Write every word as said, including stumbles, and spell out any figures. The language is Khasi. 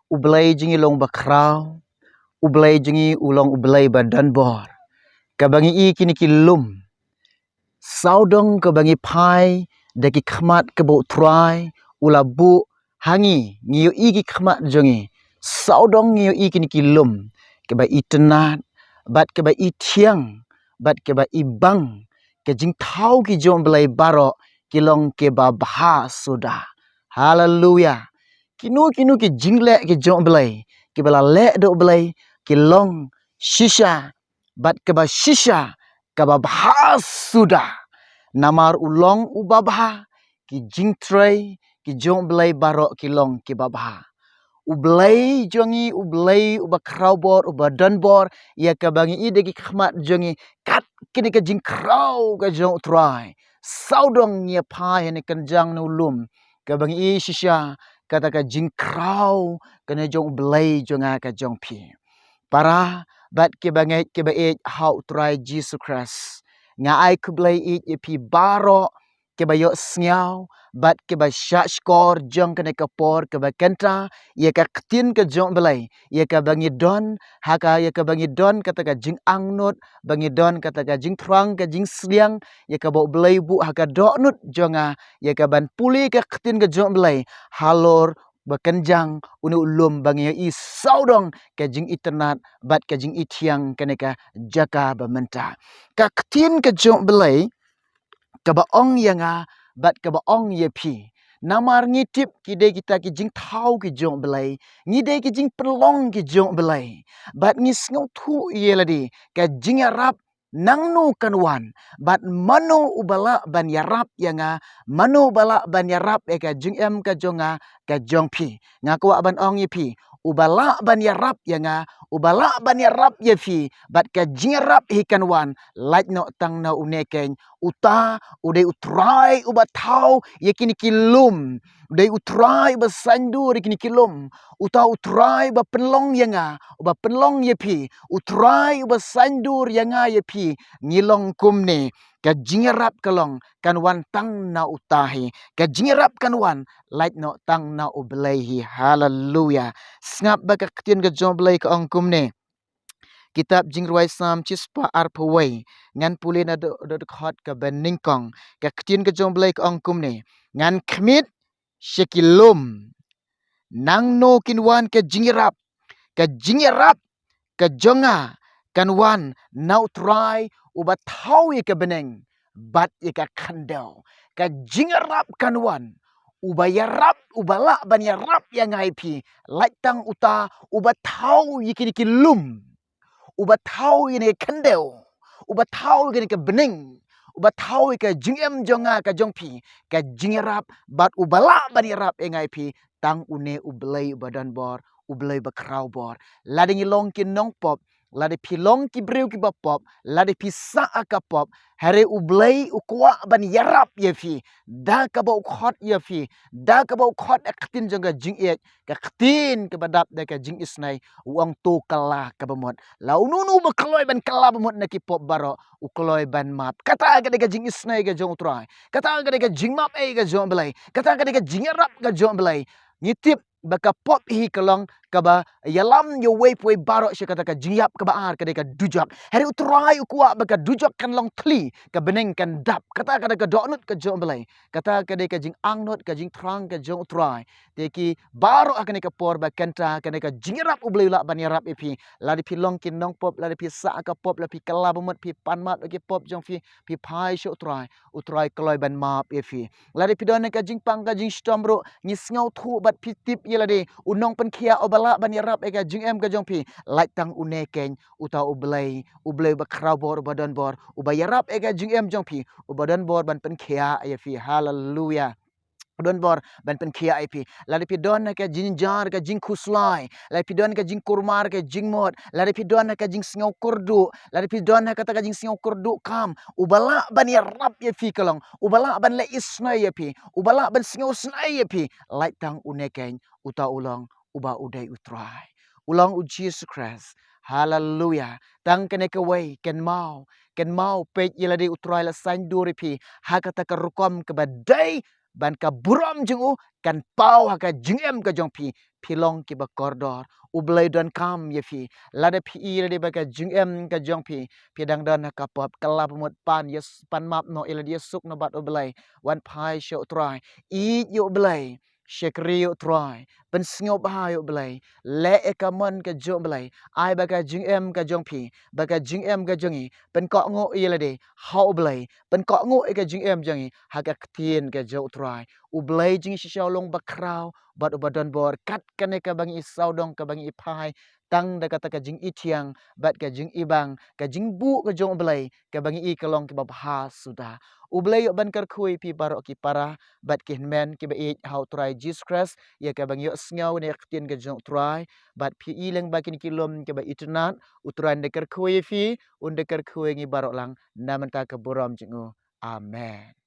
U Blei jong ngi u long ba khraw, U Blei jong ngi u long U Blei ba donbor. Kaba ngi i kine ki lum, sawdong kaba ngi phai da ki khmat kaba U Trai u la buh ha ngi, ngi ïohi ki khmat jong ngi, sawdong ngi ïohi kine ki lum, kaba itynnad bad kaba ithiang bad kaba ibang. Ki jingthaw ki jong U Blei baroh ki long kiba bha suda. Haleluya. Kino kino ki jingleh ki jong U Blei, kiba la leh da U Blei, ki long shisha bad kaba shisha kaba bha suda. Namar u long uba bha, ki jingtrei ki jong U Blei baroh ki long kiba bha. U Blei jong ngi u Blei uba khraw bor, uba donbor, ïa kaba ngi i da ki khmat jong ngi, kat kine ki jingkhraw ki jong U Trai, sawdong ngi ïa phai ha kane ka kynjang ne u lum, kaba ngi i shisha kata ka jingkhraw kane jong U Blei jong nga ka jong phi. Para bad kiba ngeit kiba ïeit ha U Trai Jisu Khrist, nga ai khublei ïeit ïa phi baroh kiba ïohsngew bad kiba shahshkor jong kane ka por kaba kynta ïa ka ktien ka jong U Blei, ïa kaba ngi don ha ka, ïa kaba ngi don kata ka jingangnud, ba ngi don kata ka jingthrang ka jingsliang, ïa kaba U Blei u buh ha ka dohnud jong nga, ïa kaban pule ka ktien ka jong U Blei halor ba kynjang une u lum, ba ngi ïohi sawdong ka jingitynnad bad ka jingithiang kane ka jaka ba mynta. Ka ktien ka jong U Blei kaba ong ïa nga bad kaba ong ïa phi. Namar ngi tip ki dei kita ki jingthaw ki jong U Blei, ngi dei ki jingpynlong ki jong U Blei, bad ngi sngewthuh ïa lade ka jingïarap nangno kan wan, bad mano uba lah ban ïarap ïa nga, mano uba lah ban ïarap ïa ka jingim ka jong nga, ka jong phi. Nga kwah ban ong ïa phi, uba lah ban ïarap ïa nga, uba lah ban ïarap ïa phi bad ka jingïarap hi kan wan, lait noh tang na une keiñ. Uta u dei U Trai uba thaw ïa kine ki lum, u dei U Trai uba saiñdur ïa kine ki lum. Uta U Trai uba pynlong ïa nga, uba pynlong ïa phi, U Trai uba saiñdur ïa nga ïa phi. Ngi long kumne, ka jingïarap ka long kan wan tang na uta hi, ka jingïarap kan wan lait noh tang na U Blei hi. Haleluya. Sngap ba ka ktien ka jong U Blei ka ong kumne. Kitab Jingrwai Salm shispah arphew wei, ngan pule na dkhot kaba nyngkong. Ka ktien ka jong U Blei ka ong kumne: Ngan khmih sha ki lum, nangno kin wan ka jingïarap? Ka jingïarap ka jong nga kan wan na U Trai uba thaw ïa ka bneng bad ïa ka khyndew. Ka jingïarap kan wan, uba ïarap, uba lah ban ïarap ïa nga ïa phi, lait tang uta uba thaw ïa kine ki lum, uba thaw ïa kane ka khyndew, uba thaw ïa kane ka bneng, uba thaw ïa ka jingim jong nga ka jong phi. Ka jingïarap bad uba lah ban ïarap ïa nga ïa phi, tang une U Blei uba donbor, U Blei uba khraw bor. Lada ngi long ki nongpop, lada phi long ki briew kiba pop, lada phi sah ha ka pop, hynrei U Blei u kwah ban ïarap ïa phi da kaba u khot ïa phi, da kaba u khot ha ka ktien jong ka jingïeit, ka ktien kaba dap da ka jingisnei. U ong, to kylla kaba mut. La uno uno uba kloi ban kylla ba mut na ki pop baroh, u kloi ban map. Kata ka dei ka jingisnei ka jong U Trai, kata ka dei ka jingmap ei ka jong U Blei, kata ka dei ka jingïarap ka jong U Blei. Ngi tip ba ka pop hi ka long kaba ïalam ïa uwei pa uwei baroh sha kata ka jingïap kaba ar, ka dei ka dujok. Hynrei U Trai u kwah ba ka dujok kan long thli, ka bneng kan dap. Kata ka dei ka dohnud ka jong U Blei, kata ka dei ka jingangnud, ka jingthrang ka jong U Trai. Te ki baroh ha kane ka por ba kynta, kane ka jingïarap U Blei u lah ban ïarap ïa phi. Lada phi long ki nongpop, lada phi sah ha ka pop, lada phi kylla ba mut, phi pan map ïa ki pop jong phi, phi phai sha U Trai, U Trai kloi ban map ïa phi. Lada phi don ha ka jingpang ka jingshitom ruh, ngi sngewthuh bad phi tip ïa lade, u nongpynkhiah uba lah ban ïarap ïa ka jingim ka jong phi, lait tang une keiñ, uta U Blei, U Blei uba khraw bor, uba donbor, uba ïarap ïa ka jingim jong phi, uba donbor ban pynkhiah ïa phi. Haleluya. Donbor ban pynkhiah ïa phi. Lada phi don ha ka jingjynjar, ka jingkhuslai, lada phi don ha ka jingkulmar ka jingmut, lada phi don ha ka jingsngew kyrduh, lada phi don ha kata ka jingsngew kyrduh kam, uba lah ban ïarap ïa phi ka long, uba lah ban leh isnei ïa phi, uba lah ban sngewsnei ïa phi, lait tang une keiñ, uta u long uba u dei U Trai, u long U Jisu Khrist. Haleluya. Tang kane kawei, kynmaw, kynmaw, peit ïa lade U Trai la saiñdur ïa phi ha kata ka rukom kaba dei ban ka burom jong u kan paw ha ka jingim ka jong phi. phi long kiba kordor. U Blei donkam ïa phi. Lada phi i lade ba ka jingim ka jong phi, phi dang don ha ka pop, kylla ba mut pan, ïa s-, pan map noh ïa lade, ïa suk noh bad U Blei. Wan phai sha U Trai. Ïeit ïa U Blei. Shakri ïa U Trai. Pynsngewbha ïa U Blei. Leh ïa ka mon ka jong U Blei. Ai ba ka jingim ka jong phi, ba ka jingim ka jong ngi, pynkohnguh ïa lade ha U Blei. Pynkohnguh ïa ka jingim jong ngi ha ka ktien ka jong U Trai. U Blei jingshisha u long bakhraw bad uba don bor, kat kane kaba ngi sawdong, kaba ngi phai, tang da kata ka jingithiang bad ka jingibang, ka jingbuh ka jong U Blei, kaba ngi i ka long kaba bha suda. U Blei ïoh ban kyrkhu ïa phi baroh ki para bad ki hynmen kiba ïeit ha U Trai Jisu Khrist, ïa kaba ngi ïohsngew na ka ktien ka jong U Trai, bad phi i lyngba kine ki lum kiba itynnad. U Trai un da kyrkhu ïa phi, un da kyrkhu ïa ngi baroh lang, na bynta ka burom jong u. Amen.